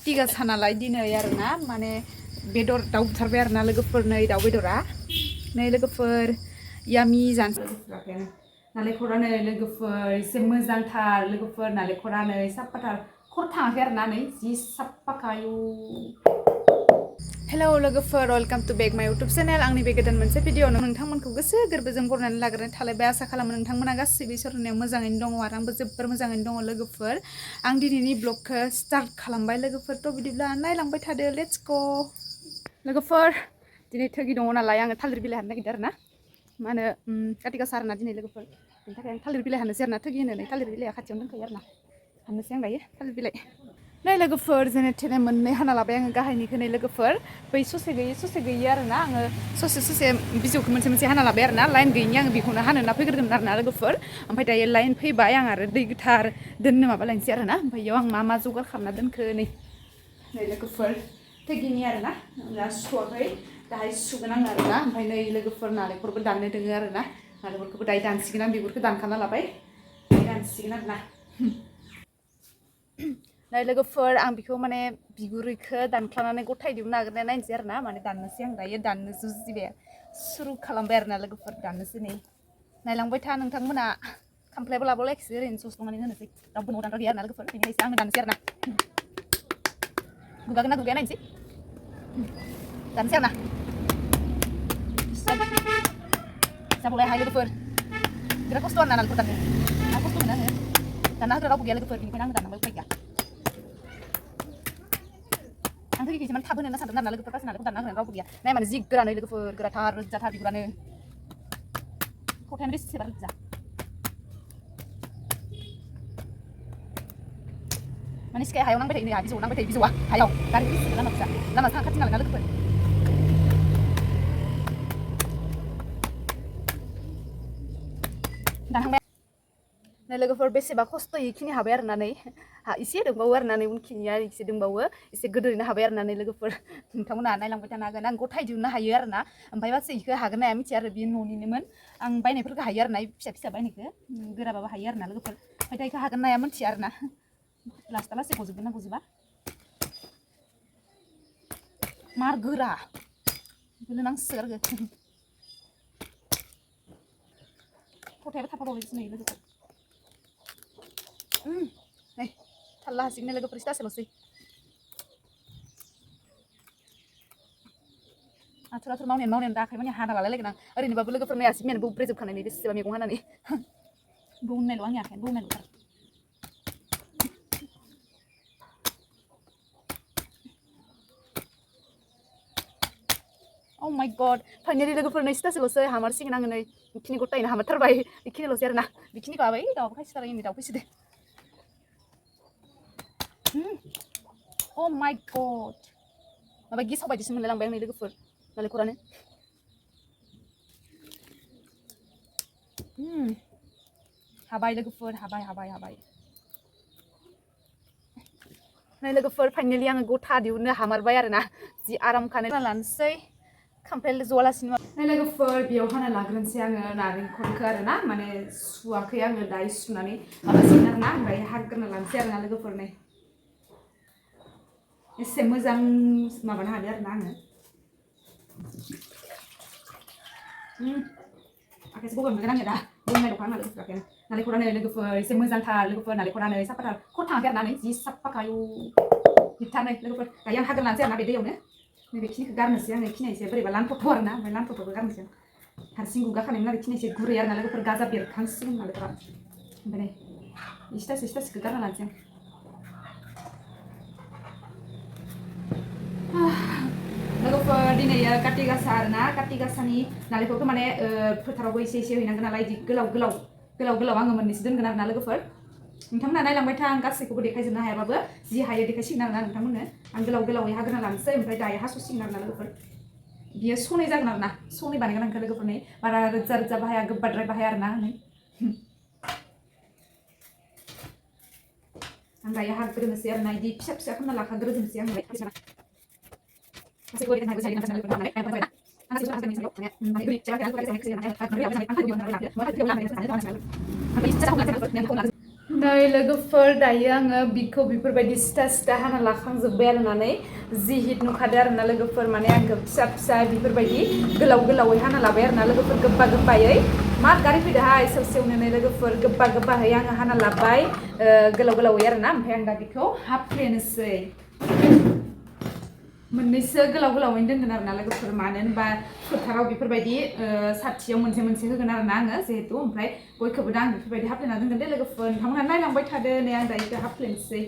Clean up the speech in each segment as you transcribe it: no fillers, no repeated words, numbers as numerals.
काति गासा नालाय दिनै आरोना माने बेदर दाउ बुथारबाय आरोना लोगोफोर नै दाउ बेदरा नै लोगोफोर यामि जानोसै नालेंखरा नै लोगोफोर एसे मोजांथार लोगोफोर नालेंखरा नै साफाथार खर थाङाखै आरोना नै जि साफाखायु हेलौ लोगोफोर वेलकाम टु बेक माय इउटुब चेनेल आंनि बे गोदान मोनसे भिडिअ'आवनो नोंथांमोनखौ गोसो गोरबोजों बरायनानै लाग्रोनाय थालायबाय आसा खालामो नोंथांमोना गासैबो इसोरनियाव मोजाङैनो दङ आरो आंबो जोबोर मोजाङैनो दङ लोगोफोर आं दिनैनि ब्लगखौ स्टार्ट खालामबाय लोगोफोर थ' बिदिब्ला नायलांबाय थादो लेट्स गो लोगोफोर दिनै थोगि दङ नालाय आङो थालिर बिलाइ हाननो नागिरदों आरोना मा होनो काति गासा आरोना दिनै लोगोफोर बेनि थाखाय आं थालिर बिलाइ हाननोसै आरोना थोगि होननानै थालिर बिलाइया खाथियावनो दंखायो आरोना हाननोसै आं दायो थालिर बिलाइ नै लोगोफोर जेने थेने मोननै हाना लाबाय आङो गाहायनिखौ नै लोगोफोर बै ससे गैयै आरोना आङो ससे बिजौखौ मोनसे हाना लाबाय आरोना लाइन गैयिनि आङो बेखौनो हानो होना फैग्रोदोंमोन आरोना लोगोफोर ओमफ्राय दायो लाइन फैबाय आं आरो दै गोथार दोननो माबा लायनोसै आरोना ओमफ्राय बेयाव आं मा जगार खालामना दोनखो नै लोगोफोर थोगिनि आरोना दा सुवाखै दाहाय सुगोन आं आरोना ओमफ्राय नै लोगोफोर नालेंखरबो दाननो दोङो आरोना नालेंखरखौबो दायो दानसिगोन आं बिगुरखौ दानखाना लाबाय दायो दानसिगोन आरोना नै लोगोफोर आं बेखौ माने बिगुरैखौ दानख्लानानै गथाय दिहुननो नागिरनाया नायनोसै आरोना माने दाननोसै आं दायो दाननो जुजिबाय सुरु खालामबाय आरोना लोगोफोर दाननोसै नै नायलांबाय था नोंथांमोना खामफ्लायबो लाबावलायखिसै ओरैनो जस्लंनानै होनोसै रावबो न'आव दानग्रा गैया आरोना लोगोफोर बेनिखायनो आंनो दाननोसै आरोना गुगागोन ना गुगाया नायनोसै दाननोसै आरोना जाबावलाय हाय लोगोफोर बिराद खस्थ' आरोना नालेंखर दाननो आं खस्थ' मोनो आङो दानना होग्रा रावबो गैया लोगोफोर बेनिखायनो आङो दाननांबाय उपाय गैया आं थोगिखौ एसे थाब होनो होनना सानदोंमोन आरोना लोगोफोर गासै नालेंखर दानना होग्रा रावबो गैया नाय माने जि गोरानै लोगोफोर गोराथार रोजाथार बिगुरानो खथायानो बेसेबा रोजा माने सिखाया हायाव नांबाय थायो नै बिजौआव नांबाय थायो बिजौआ हायाव गारि बेसेबा लामा फिसा लामा साहा खाथि नालाय ना लोगोफोर दानहांबाय नै लोगोफोर बेसेबा खस्थ'यै इखिनि हाबाय आरोना नै एसे दंबावो आरोना नै उनखिनिया एसे दंबावो एसे गोदोरैनो हाबाय आरोना नै लोगोफोर नोंथांमोना नायलांबाय थानो हागोन आं गथाय दिहुननो हायो आरोना ओमफ्राय बासो इखौ हागोन ना हाया मिथिया आरो बेयो न'निनोमोन आं बायनायफोरखौ हायो आरोना फिसा बायनायखौ गोराबाबो हायो आरोना लोगोफोर ओमफ्राय दा इखौ हागोन ना हाया मिथिया आरोना लास्टा लासै गजोबगोन ना गजोबा मार गोरा बेखौनो नांसोगारगो खथायाबो थाफाबावबायसो नै लोगोफोर नै थाल्ला हासिगोन लोगोफोर सिथासेल'सै आथुर मावनायानो दाखाय माने हाना लालायलायगोन आं ओरैनोबाबो लोगोफोर नै आसिमायानो बौब्रेजोबखानाय नै बेसेबा मैगं हानानै बौनायल' आंनि आखायानो बौनायल'थार Oh my god फाइनालि लोगोफोर नै सिथासेल'सै हामारसिगोन आङो नै बेखिनि गथायैनो हामारथारबाय बेखिनिल'सै आरोना बेखिनिखौ हाबाय दाउबो खायसेथाराय नै दाउ फैसोदो Oh my god माबा गेसाव बायदिसो मोनलायलांबाय आं नै लोगोफोर नालेंखरानो हाबाय लोगोफोर हाबाय नै लोगोफोर फाइनालि आङो गथा दिहुननो हामारबाय आरोना जि आराम खानो लानोसै खामफ्लाय जवालासिनो नै लोगोफोर बेयाव हाना लाग्रोनोसै आङो नारेंखलखौ आरोना माने सुवाखै आङो दायो सुनानै माबासिगोन आरोना ओमफ्राय हाग्रोना लानोसै आरोना लोगोफोर नै एसे मोजां माबानो हादों आरोना आङो आखाइसो बगल मोनगोन आङो दा बुंनाय दंखा आंना लोगोफोर आखायानो नालेंखरा नै लोगोफोर एसे मोजांथार लोगोफोर नालेंखरा नै साफाथार खर थाङाखै आरोना नै जि साफाखायु गिथार नै लोगोफोर दायो आं हाग्रोना लानोसै आरोना बे दैयावनो नैबेखिनिखौ गारनोसै आङो बेखिनिया एसे बोरैबा लानथ'थ' आरोना ओमफ्राय लानथ'थ'बो गारनोसै आं हारसिं गुगाखानायमोन आरो बेखिनिया एसे गुरै आरोना लोगोफोर गाजा बेरखांसिगोन नालेंखरा ओमफ्राय नै सिथासेखौ गारना लानोसै आं लोगोफोर दिनै काति गासा आरोना काति गासानि नालेंखरखौ माने फोथारावबो एसे हैनांगोन नालाय बिदि गोलाव आङो मोननैसो दोनगोन आरोना लोगोफोर नोंथांमोना नायलांबाय था आं गासैखौबो देखायजोबनो हायाबाबो जि हायो देखायसिगोन आरोना नोंथांमोननो आं गोलावै हाग्रोना लानोसै ओमफ्राय दायो हास'सिगोन आरोना लोगोफोर बियो सनै जागोन आरोना सनै बानायगोन आंखौ लोगोफोरनि बारा रोजा बाहाया गोबाद्राय बाहाया आरोना आं दायो हाग्रोनोसै आरोना बिदि फिसा खालामना लाखाग्रोजोबनोसै आं नै लोगोफोर दायो आङो बिखौ बेफोरबायदि सिथा सिथा हाना लाखांजोब्बाय आरोनानै जि हिट नुखादो आरोना लोगोफोर माने आंखौ फिसा फिसा बेफोरबायदि गोलाव गोलावै हाना लाबाय आरोना लोगोफोर गोबा गोबायै मा गारि फैदोहाय ससेयावनो लोगोफोर गोबा गोबायै आङो हाना लाबाय गोलाव गोलावै आरोना ओमफ्राय आं दा बेखौ हाफ्लेनोसै मोननैसो गोलाव गोलावैनो दोनगोन आरोना लोगोफोर मानो होनबा फोथाराव बेफोरबायदि साथियाव मोनसे मोनसे होगोन आरोना आङो जिहेतु ओमफ्राय गयखौबो दा आं बेफोरबायदि हाफ्लेना दोनगोन दे लोगोफोर नोंथांमोना नायलांबाय थादो नै आं दा बेखौ हाफ्लेनोसै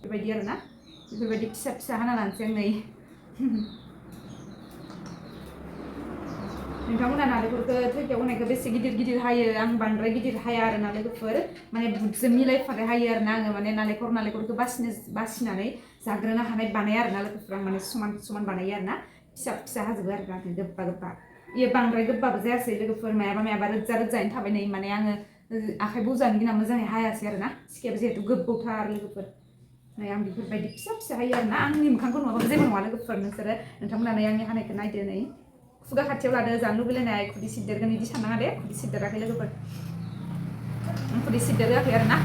बेबायदि आरोना बेफोरबायदि फिसा फिसा हाना लानोसै आं नै नोंथांमोना नालेंखरखौ थेखायाव होनायखौ बेसे गिदिर गिदिर हायो आं बांद्राय गिदिर हाया आरोना लोगोफोर माने बुटजों मिलायफानाय हायो आरोना आङो माने नालेंखरखौ बासिनानै जाग्रोनो हानाय बानाय आरोना लोगोफोर आं माने समान समान बानायो आरोना फिसा फिसा हाजोबो आरोना गोबा गोबा इयो बांद्राय गोबाबो जायासै लोगोफोर मायाबा रोजा रोजायैनो थाबाय नै माने आङो आखाइ बौजानो गिना मोजाङै हायासै आरोना सिखायाबो जिहेतु गोबौथार लोगोफोर नै आं बेफोरबायदि फिसा फिसा हायो आरोना आंनि मोखांखौ नुवाबाबो जेबो नङा लोगोफोर नोंसोरो नोंथांमोना नै आंनि हानायखौ नायदो नै खुगा खाथियाव लादो जानो लुबैलायनाय खुदै सिरदेरगोन बिदि साननाङा दे खुदै सिरदेराखै लोगोफोर खुदै सिरदेराखै आरोना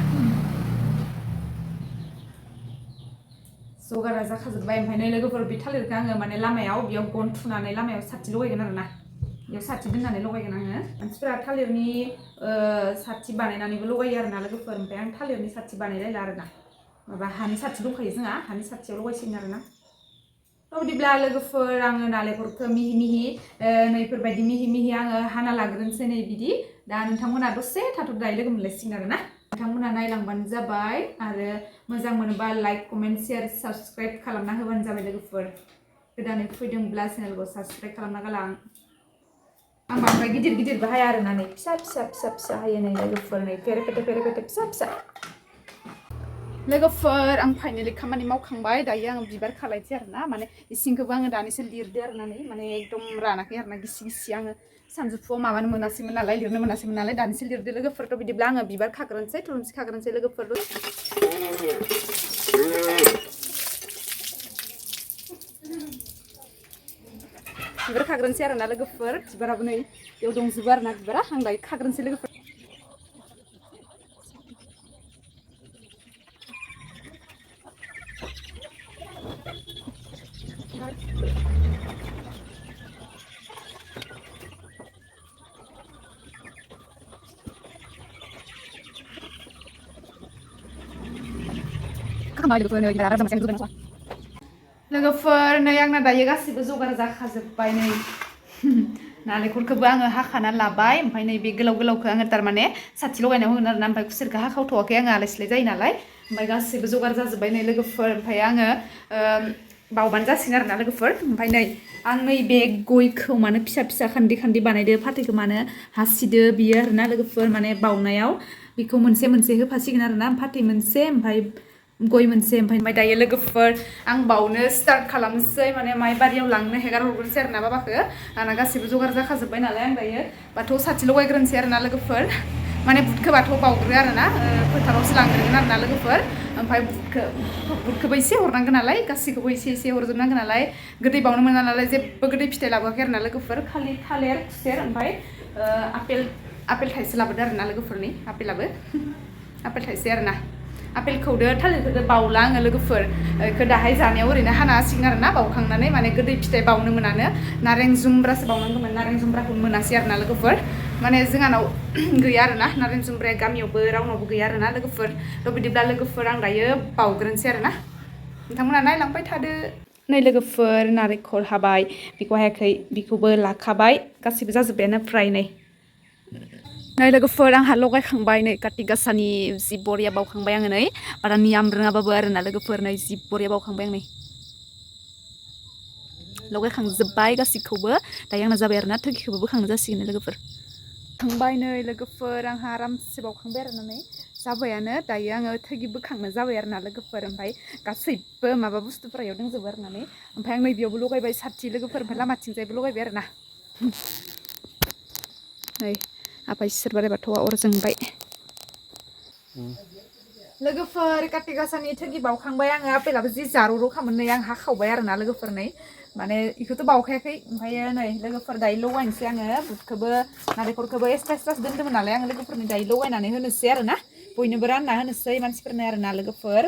जगारा जाखाजोब्बाय ओमफ्राय नै लोगोफोर बे थालिरखौ आङो माने लामायाव बेयाव गन थुनानै लामायाव साथि लगायगोन आरोना बेयाव साथि दोननानै लगायगोन आङो मानसिफोरा थालिरनि साथि बानायनानैबो लगायो आरोना लोगोफोर ओमफ्राय आं थालिरनि साथि बानायलायला आरोना माबा हानि साथि दंखायो जोंहा हानि साथियाव लगायसिगोन आरोना बिदिब्ला लोगोफोर आङो नालेंखरखौ मिहि मिहि नैफोरबायदि मिहि मिहि आङो हाना लाग्रोनोसै नै बिदि दा नोंथांमोना दसे थाथ'द दायो लोगो मोनलायसिगोन आरोना नोंथांमोना नायलांबानो जाबाय आरो मोजां मोनोबा लाइक कमेन्ट शेयार साबस्क्राइब खालामना होबानो जाबाय लोगोफोर गोदानै फैदोंब्ला चेनेलखौ साबस्क्राइब खालामना गालां आं बांद्राय गिदिर गिदिरबो हाया आरोना नै फिसा फिसा फिसा फिसा हायो नै लोगोफोर नै फेरे फिसा फिसा लोगोफोर आं फाइनालि खामानि मावखांबाय दायो आं बिबार खालायसै आरोना माने इसिंखौबो आङो दानिसो लिरदो आरोना नै माने एकदम रानाखै आरोना गिसि गिसि आङो सानजौफुआव माबानो मोनासैमोन नालाय लिरनो मोनासैमोन नालाय दानिसो लिरदो लोगोफोरथ' बिदिब्ला आङो बिबार खाग्रोनोसै थुलुंसि खाग्रोनोसै लोगोफोर बिबार खाग्रोनोसै आरोना लोगोफोर बिबाराबो नै बेयाव दंजोबो आरोना बिबारा आं दायो खाग्रोनोसै लोगोफोर लोगोफोर नै आंना दायो गासिबो जगार जाखाजोब्बाय नै नालेंखरखौबो आङो हाखाना लाबाय ओमफ्राय नै बे गोलाव गोलावखौ आङो तारमाने साथि लगायनायाव होगोन आरोना ओमफ्राय खुसेरखौ हाखावथ'वाखै आङो आलाय सिलाय जायो नालाय ओमफ्राय गासिबो जगार जाजोब्बाय नै लोगोफोर ओमफ्राय आङो बावबानो जासिगोन आरोना लोगोफोर ओमफ्राय नै आं नै बे गयखौ मानो फिसा फिसा खान्दै खान्दै बानायदो फाथैखौ मानो हासिदो बियो आरोना लोगोफोर माने बावनायाव बेखौ मोनसे मोनसे होफासिगोन आरोना फाथै मोनसे ओमफ्राय गय मोनसे ओमफ्राय दायो लोगोफोर आं बावनो स्टार्ट खालामनोसै माने माइ बारियाव लांनो हेगार हरग्रोनोसै आरोना बाबाखौ आंना गासिबो जगार जाखाजोब्बाय नालाय आं दायो बाथौआव साथि लगायग्रोनोसै आरोना लोगोफोर माने बुटखौ बाथौआव बावग्रो आरोना फोथारावसो लांग्रोगोन आरोना लोगोफोर ओमफ्राय बुटखौबो एसे हरनांगोन नालाय गासैखौबो एसे एसे हरजोबनांगोन नालाय गोदै बावनो मोना नालाय जेबो गोदै फिथाइ लाबोआखै आरोना लोगोफोर खालि थालिर खुसेर ओमफ्राय आपेल थाइसे लाबोदो आरोना लोगोफोरनि आपेलाबो आपेल थाइसे आरोना आपेलखौदो थालिरखौदो बावला आङो लोगोफोर बेखौ दाहाय जानायाव ओरैनो हाना होसिगोन आरोना बावखांनानै माने गोदै फिथाइ बावनो मोनानो नारें जुम्ब्रासो बावनांगौमोन नारें जुम्ब्राखौ मोनासै आरोना लोगोफोर माने जोंहानाव गैया आरोना नारें जुम्ब्राया गामियावबो रावनावबो गैया आरोना लोगोफोर थ' बिदिब्ला लोगोफोर आं दायो बावग्रोनोसै आरोना नोंथांमोना नायलांबाय थादो नै लोगोफोर नारेंखल हाबाय बेखौ हायाखै बेखौबो लाखाबाय गासिबो जाजोब्बायानो फ्राय नै लोगोफोर आंहा लगायखांबाय नै काति गासानि जि बरिया बावखांबाय आङो नै बारा नियम रोङाबाबो आरोना लोगोफोर नै जि बरिया बावखांबाय आं नै लगायखांजोब्बाय गासिखौबो दायो आंना जाबाय आरोना थोरखिखौबो बोखांनो जासिगोन लोगोफोर थांबाय नै लोगोफोर आंहा आरामसे बावखांबाय आरोना नै जाबायानो दायो आङो थोरखि बोखांनो जाबाय आरोना लोगोफोर ओमफ्राय गासैबो माबा बुस्थुफोरा इयाव दंजोबो आरोना नै ओमफ्राय आं नैबेयावबो लगायबाय साथि लोगोफोर ओमफ्राय लामाथिंजायबो लगायबाय आरोना नै आफा इसोर बोराइ बाथौआ अर जोंबाय लोगोफोर काति गासानि थोरखि बावखांबाय आङो आपेलाबो जि जारौरौखामोन नै आं हाखावबाय आरोना लोगोफोर नै माने बेखौथ' बावखायाखै ओमफ्राय नै लोगोफोर दायो लगायनोसै आङो बुटखौबो नारेंखलखौबो एक्सट्रा एक्सट्रासो दोन्दोंमोन नालाय आङो लोगोफोरनि दायो लगायनानै होनोसै आरोना बयनोबो रानना होनोसै मानसिफोरनो आरोना लोगोफोर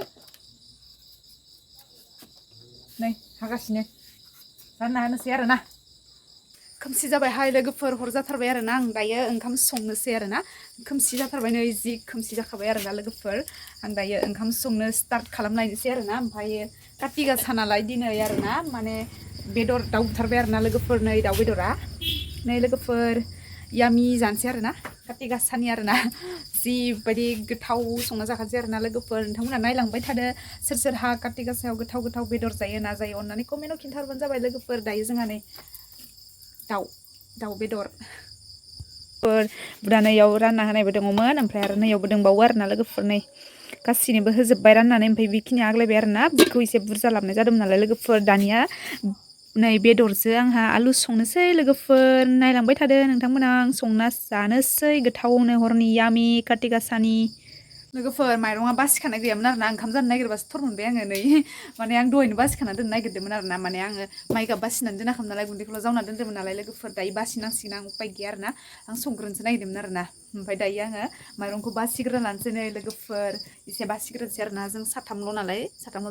नै हागासिनो रानना होनोसै आरोना खोमसि जाबायहाय लोगोफोर हर जाथारबाय आरोना आं दायो ओंखाम संनोसै आरोना खोमसि जाथारबाय नै जि खोमसि जाखाबाय आरोना लोगोफोर आं दायो ओंखाम संनो स्टार्ट खालामलायनोसै आरोना ओमफ्राय काति गासा नालाय दिनै आरोना माने बेदर दाउ बुथारबाय आरोना लोगोफोर नै दाउ बेदरा नै लोगोफोर यामि जानोसै आरोना काति गासानि आरोना जिबायदि गोथाव संना जाखासै आरोना लोगोफोर नोंथांमोना नायलांबाय थादो सोर सोरहा काति गासायाव गोथाव गोथाव बेदर जायो ना जायो अननानै कमेन्टआव खिन्थाहरबानो जाबाय लोगोफोर दायो जोंहा नै दाउ बेदर बुदानैयाव रानना होनायबो दङमोन ओमफ्राय आरो नैयावबो दंबावो आरोना लोगोफोर नै गासैनोबो होजोब्बाय राननानै ओमफ्राय बेखिनिया आग्लायबाय आरोना बेखौ एसे बुरजा लाबोनाय जादोंमोन नालाय लोगोफोर दानिया नै बेदरजों आंहा आलु संनोसै लोगोफोर नायलांबाय थादो नोंथांमोना आं संना जानोसै गोथावनो हरनि यामि काति गासानि लोगोफोर माइरङा बासिखानाय गैयामोन आरोना ओंखाम जानो नागिरबासो थर मोनबाय आङो नै माने आं दहायनो बासिखाना दोननो नागिरदोंमोन आरोना माने आङो माइगाब बासिनानै दोनाखैमोन नालाय गुन्दैखौल' जावना दोन्दोंमोन नालाय लोगोफोर दायो बासिनांसिगोन आं उपाय गैया आरोना आं संग्रोनोसो नागिरदोंमोन आरोना ओमफ्राय दायो आङो माइरंखौ बासिग्रोना लानोसै नै लोगोफोर एसे बासिग्रोनोसै आरोना जों साथामल'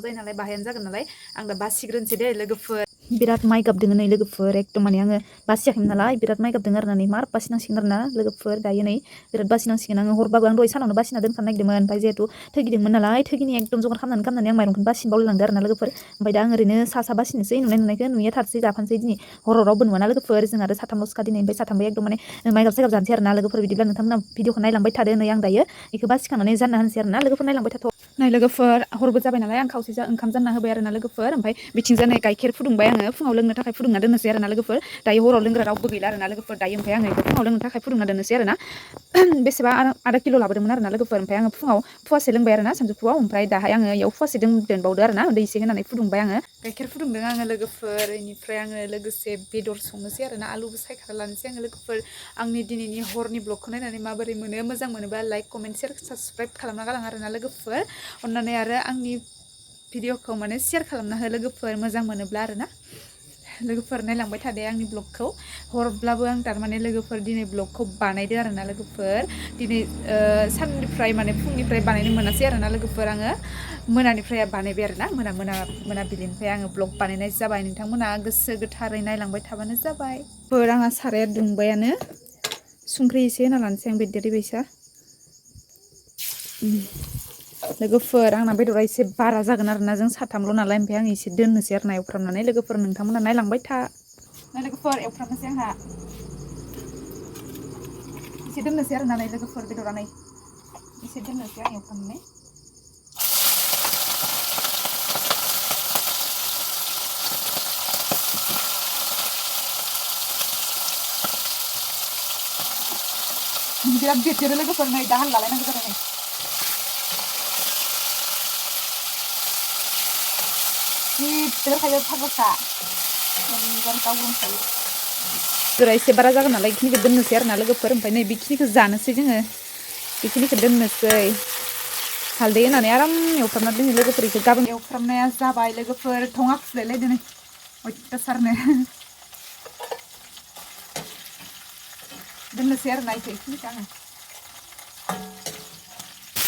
जायो नालाय बाहायानो जागोन नालाय आं दा बासिग्रोनोसै दे लोगोफोर बिराद माइगाब दोङो नै लोगोफोर एकदम माने आङो बासियाखैमोन नालाय बिराद माइगाब दोङो आरोना नै मार बासिनांसिगोन आरोना लोगोफोर दायो नै बिराद बासिनांसिगोन आङो हरबाबो आं दहाय सानावनो बासिना दोनखानो नागिरदोंमोन ओमफ्राय जिहेतु थैगिदोंमोन नालाय थैगिनि एकदम जगार खालामनानै आं माइरंखौनो बासिनो बावलायलांदों आरोना लोगोफोर ओमफ्राय दा आं ओरैनो सा बासिनोसै नुनायखौ नुयो थारसै जाफानोसै दिनै हराव रावबो नुवाना लोगोफोर जों आरो साथामल'सोखा दिनै ओमफ्राय साथामबो एकदम माने माइगाब साइगाब जानोसै आरोना लोगोफोर बिदिब्ला नोंथांमोना भिडिअखौ नायलांबाय थादो नै आं दायो बेखौ बासिखांनानै जानना होनोसै आरोना लोगोफोर नायलांबाय थाथ' नै लोगोफोर हरबो जाबाय नालाय आं खावसेजों ओंखाम जानना होबाय आरोना लोगोफोर ओमफ्राय बिथिंजाय नै गाइखेर फुदुंबाय आङो फुङाव लोंनो थाखाय फुदुंना दोननोसै आरोना लोगोफोर दायो हराव लोंग्रा रावबो गैला आरोना लोगोफोर दायो ओमफ्राय आङो बेखौ फुङाव लोंनो थाखाय फुदुंना दोननोसै आरोना बेसेबा आधा किल' लाबोदोंमोन आरोना लोगोफोर ओमफ्राय आङो फुङाव फुवासे लोंबाय आरोना सानजौफुआव ओमफ्राय दाहाय आङो इयाव फुवासे दोनबावदो आरोना दै एसे होनानै फुदुंबाय आङो गाइखेर फुदुंदों आङो लोगोफोर बेनिफ्राय आङो लोगोसे बेदर संनोसै आरोना आलुबो सायखाना लानोसै आङो लोगोफोर आंनि दिनैनि हरनि ब्लगखौ नायनानै माबोरै मोनो मोजां मोनोबा लाइक कमेन्ट शेयार साबसक्राइब खालामना गालां आरोना लोगोफोर अननानै आरो आंनि भिडिअखौ माने शेयार खालामना हो लोगोफोर मोजां मोनोब्ला आरोना लोगोफोर नायलांबाय थादो आंनि ब्लगखौ हरब्लाबो आं थारमाने लोगोफोर दिनै ब्लगखौ बानायदो आरोना लोगोफोर दिनै साननिफ्राय माने फुंनिफ्राय बानायनो मोनासै आरोना लोगोफोर आङो मोनानिफ्राय बानायबाय आरोना मोनाबिलिनिफ्राय आङो ब्लग बानायनाय जाबाय नोंथांमोना गोसो गोथारै नायलांबाय थाबानो जाबाय आंहा साराया दुंबायानो संख्रि एसे होना लानोसै आं बेदेरि बायसा लोगोफोर आंना बेदरा एसे बारा जागोन आरोना जों साथामल' नालाय ओमफ्राय आं एसे दोननोसै आरोना एवफ्रामनानै लोगोफोर नोंथांमोना नायलांबाय था लोगोफोर एवफ्रामनोसै आंहा एसे दोननोसै आरोना नै लोगोफोर बेदरा नै एसे दोननोसै आं एवफ्रामनानै बिराद बेदेरो लोगोफोर नै दाहान लालायनांगौ जाबाय नै बेदरखायो फागोखा बेदरा एसे बारा जागोन नालाय बेखिनिखौ दोननोसै आरोना लोगोफोर ओमफ्राय नै बेखिनिखौ जानोसै जोङो बेखिनिखौ दोननोसै हालदै होनानै आराम एवफ्रामना दोनो लोगोफोर बेखौ गाबोन एवफ्रामनाया जाबाय लोगोफोर थङा खुलायलायदों नै अयथासारनो दोननोसै आरोना बेखिनिखौ आङो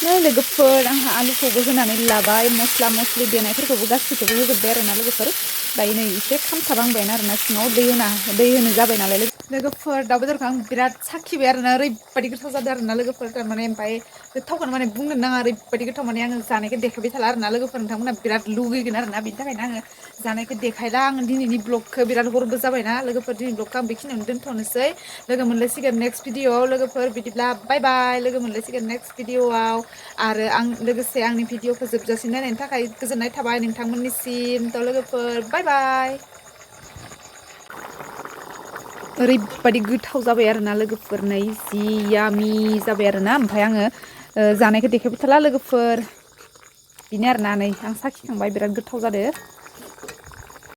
नै लोगोफोर आंहा आलुखौबो होनानै लाबाय मस्ला मस्लि देनायफोरखौबो गासैखौबो होजोब्बाय आरोना लोगोफोर दायो नै एसे खामथाबांबायना आरोना सिङाव दै होनो जाबाय नालाय लोगोफोर दाउ बेदरखौ आं बिराद साखिबाय आरोना ओरैबायदि गोथाव जादों आरोना लोगोफोर थारमाने ओमफ्राय गोथावखौनो माने बुंनो नाङा ओरैबायदि गोथाव माने आङो जानायखौ देखायबाय थाला आरोना लोगोफोर नोंथांमोना बिराद लुगैगोन आरोना बिनि थाखायनो आङो जानायखौ देखायला आं दिनैनि ब्लगखौ बिराद हरबो जाबायना लोगोफोर दिनै ब्लगखौ आं बेखिनियावनो दोनथ'नोसै लोगो मोनलायसिगोन नेक्स्ट भिडिअआव लोगोफोर बिदिब्ला बाय बाय लोगो मोनलायसिगोन नेक्स्ट भिडिअआव आरो आं लोगोसे आंनि भिडिअखौ जोबजासिम नायनायनि थाखाय गोजोननाय थाबाय नोंथांमोननिसिम थ' लोगोफोर बाय बाय ओरैबायदि गोथाव जाबाय आरोना लोगोफोर नै जि यामि जाबाय आरोना ओमफ्राय आङो जानायखौ देखायबाय थाला लोगोफोर बिनो आरोना नै आं साखिखांबाय बिराद गोथाव जादों